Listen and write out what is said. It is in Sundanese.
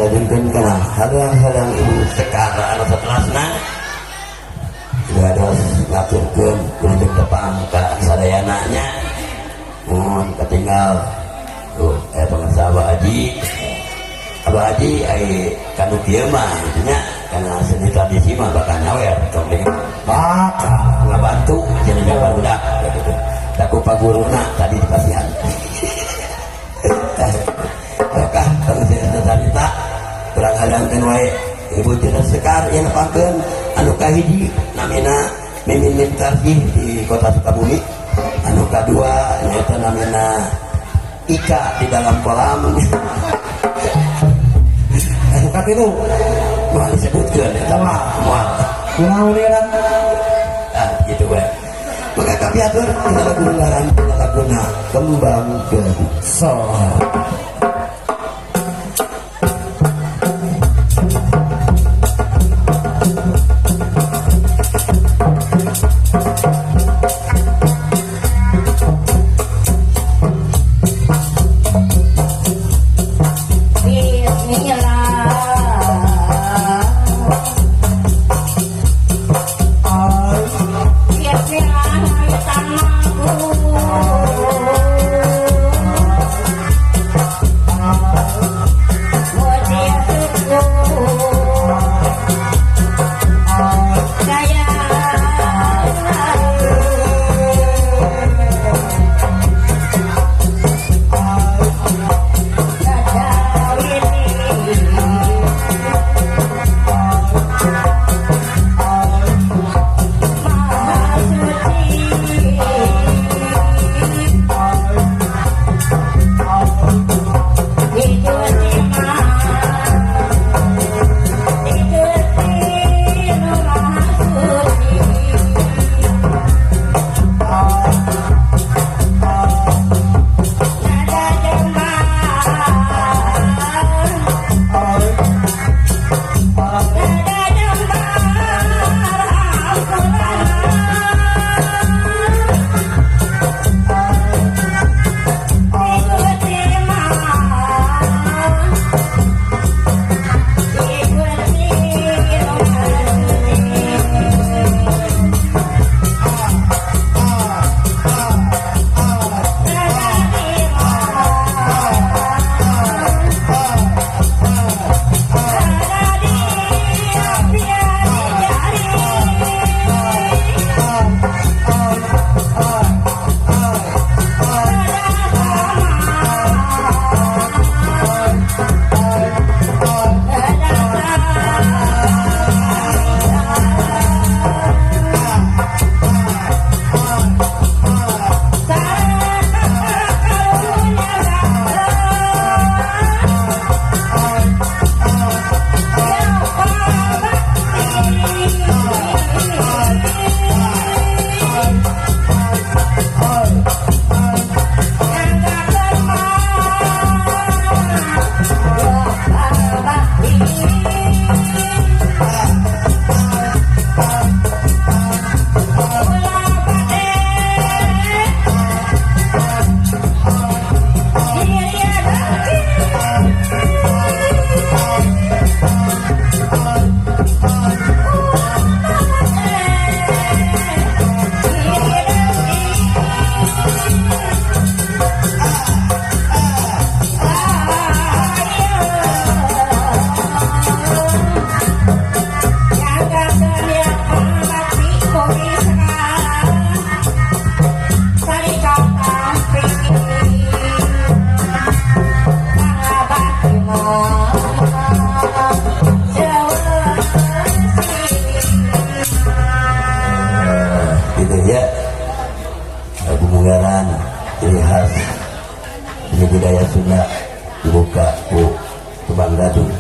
Dilajengkeun kana halang-halang Ibu Sekar anu saterasna dados ngaturkeun wilujeng tepang ka sadayana nya. Mun katinggal tuh pangersa Abah Haji. Abah Haji ai kanu kieu mah gitu nya, kana seni tradisi mah bakal nyawer tong deui Bakal ngabantu cenah barudak gitu. Da ku paguruna tadi dipasihan. Maka tong cerita kurang hadangkeun wae Ibu Tina Sekar yang nepangkeun anu kahiji namina Mimin Mintarsih di Kota Sukabumi, anu kadua nyaeta namina Ika di dalam kolam, Anu katilu moal disebutkeun eta mah moal. Kunaon ieu? Ah, gitu wae. Maka kami atur dina lagu ngaran laguna Kembang Gadung. So Gitu ya, lagu munggaran ciri khas ini budaya Sunda dibuka ku Kembang Gadung.